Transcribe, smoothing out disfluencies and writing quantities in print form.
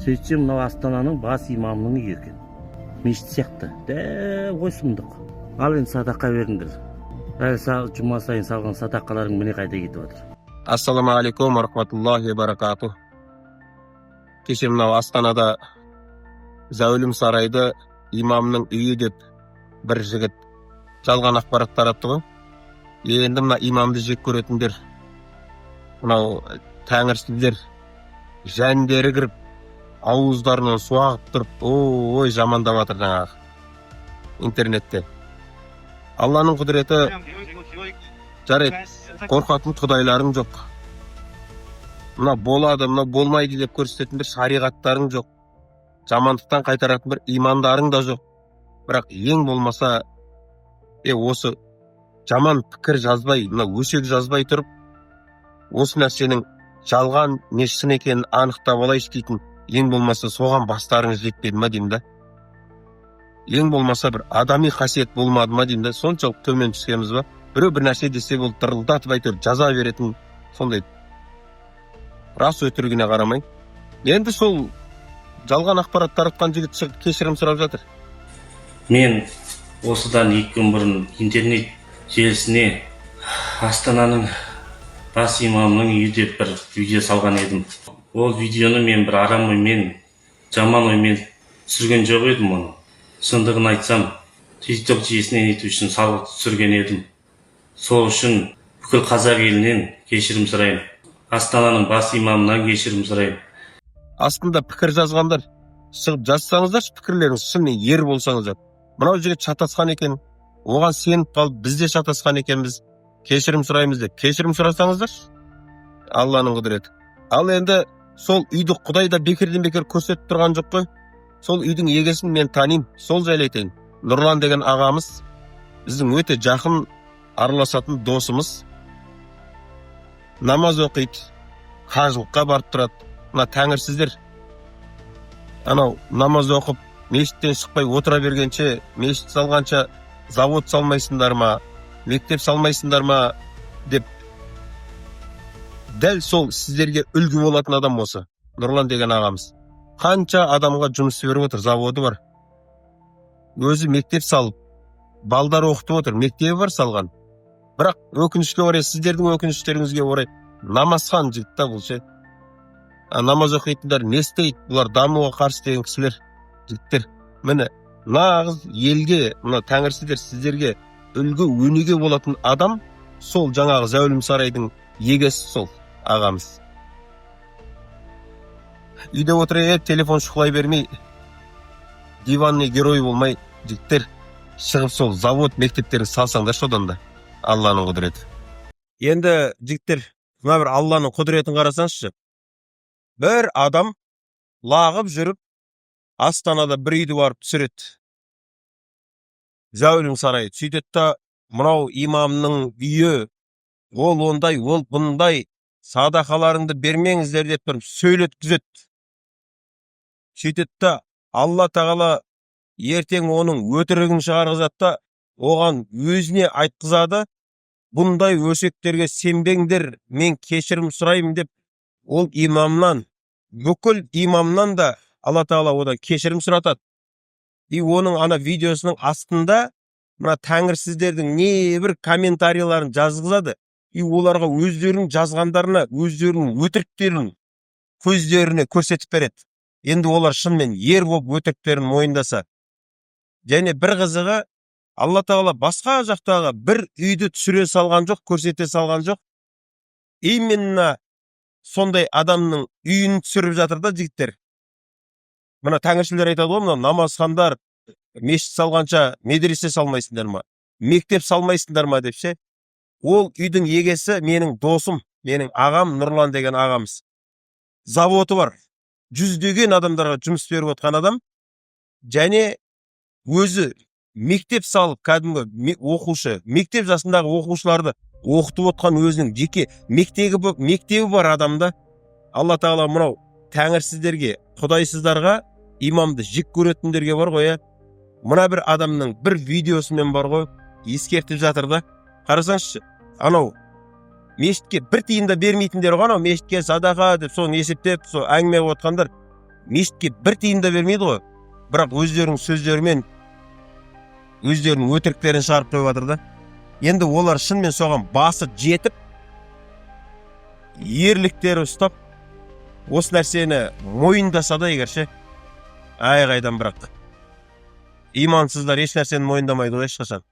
Сөйтсем, мынау Астананың бас имамының үйі екен. Мешіт сияқты дәу ғой, сұмдық. Ал енді садақа беріңдер. Әлі жұма сайын салған садақаларың міне қайда кетіп жатыр. Ассалаумағалейкум рахматуллахи баракату. Кеше мынау Астанада зәулім сарайды имамның үйі деп бір жігіт жалған ақпарат таратты ғой. Енді мына имамды жек көретіндер, мынау тәңірсіздер жәндері кіріп, ауыздарынан су ағып тұрып, ой, жамандап жатыр жаңағы интернетте. Алланың құдіреті, жарайды, қорқатын құдайларың жоқ, мына болады, мына болмайды деп көрсететін бір шариғаттарың жоқ, жамандықтан қайтаратын бір имандарың да жоқ. Бірақ ең болмаса осы жаман пікір жазбай, мына өсек жазбай тұрып, осы нәрсенің жалған не шын екенін анықтап алайыншы дейтін, ең болмаса соған бастарыңыз жетпеді ма деймін да. Ең болмаса бір адами қасиет болмады ма деймін да. Соншалық төмен түскенбіз ба? Біреу бір нәрсе десе болды, дырылдатып әйтеуір жаза беретін сондай, рас өтірігіне қарамай. Енді сол жалған ақпарат таратқан жігіт шығып кешірім сұрап жатыр. Мен осыдан 2 күн бұрын интернет желісіне Астананың бас имамының үйі деп бір видео салған едім. Ол видеоны мен бір арам оймен, жаман оймен түсірген жоқ едім. Оны, шындығын айтсам, ТикТок жүйесіне нету үшін салып түсірген едім. Сол үшін бүкіл қазақ елінен кешірім сұраймын, Астананың бас имамынан кешірім сұраймын. Астында пікір жазғандар, шығып жазсаңыздаршы пікірлеріңіз, шынымен ер болсаңыздар. Мынау жігіт шатасқан екен, оған сеніп қалып, біз де шатасқан екенбіз, кешірім сұраймыз деп кешірім сұрасаңыздаршы. Алланың құдіреті. Ал енді сол үйді Құдай да бекерден бекер көрсетіп тұрған жоқ қой. Сол үйдің егесін мен танимын, сол жайлы айтайын. Нұрлан деген ағамыз, біздің өте жақын араласатын досымыз. Намаз оқиды, қажылыққа барып тұрады. Мына тәңірсіздер анау намаз оқып, мешіттен шықпай отыра бергенше, мешіт салғанша завод салмайсыңдар ма, мектеп салмайсыңдар ма деп, дәл сол сіздерге үлгі болатын адам осы Нұрлан деген ағамыз. Қанша адамға жұмыс беріп отыр, заводы бар, өзі мектеп салып, балдар оқытып отыр, мектебі бар салған. Бірақ өкінішке орай, сіздердің өкініштеріңізге орай, намазхан жігіт та бұл ше. А намаз оқитындар не істейді? Бұлар дамуға қарсы деген кісілер, жігіттер. Міне, нағыз елге, мына тәңірсіздер, сіздерге үлгі өнеге болатын адам сол жаңағы зәулім сарайдың егесі, сол ағамыз. Үйде отырып телефон шұқылай бермей, диванный герой болмай, жігіттер, шығып сол завод, мектептерін салсаңдаршы одан да. Алланың құдіреті. Енді, жігіттер, мына бір Алланың құдіретін қарасаңызшы. Бір адам лағып жүріп Астанада бір үйді барып түсіреді, зәулім сарай. Сөйтеді да, мынау имамның үйі, ол ондай, ол бұндай, садақаларыңды бермеңіздер деп тұрып сөйлеткізеді. Сөйтеді да, Алла тағала ертең оның өтірігін шығарғызады да, оған өзіне айтқызады: бұндай өсектерге сенбеңдер, мен кешірім сұраймын деп. Ол имамнан, бүкіл имамнан да Алла тағала одан кешірім сұратады. И оның ана видеосының астында мына тәңірсіздердің небір комментарийларын жазғызады. И оларға өздерінің жазғандарына, өздерінің өтіріктерін көздеріне көрсетіп береді. Енді олар шынымен ер болып өтіріктерін мойындаса. Және бір қызығы, Алла тағала басқа жақтағы бір үйді түсіре салған жоқ, көрсете салған жоқ, именно сондай адамның үйін түсіріп жатыр да, жігіттер. Мына тәңіршілер айтады ғой, мына намазхандар мешіт салғанша медресе салмайсыңдар ма, мектеп салмайсыңдар ма деп ше. Ол үйдің егесі менің досым, менің ағам, Нұрлан деген ағамыз. Заводы бар, жүздеген адамдарға жұмыс беріп отқан адам. Және өзі мектеп салып, кәдімгі оқушы, мектеп жасындағы оқушыларды оқытып отқан, өзінің жеке мектебі бар адам да. Алла тағала мынау тәңірсіздерге, құдайсыздарға, имамды жек көретіндерге бар ғой, иә, мына бір адамның бір видеосымен бар ғой, ескертіп жатыр да. Қарасаңызшы, анау мешітке бір тиын да бермейтіндер ғой, анау мешітке садақа деп, соны есептеп, сол әңгіме қылып отқандар. Мешітке бір тиын да бермейді ғой, бірақ өздерінің сөздерімен өздерінің өтіріктерін шығарып қойып жатыр да. Енді олар шынымен соған басы жетіп, ерліктері ұстап, осы нәрсені мойындаса да егер ше, ай, қайдан? Бірақ имансыздар еш нәрсені мойындамайды ғой ешқашан.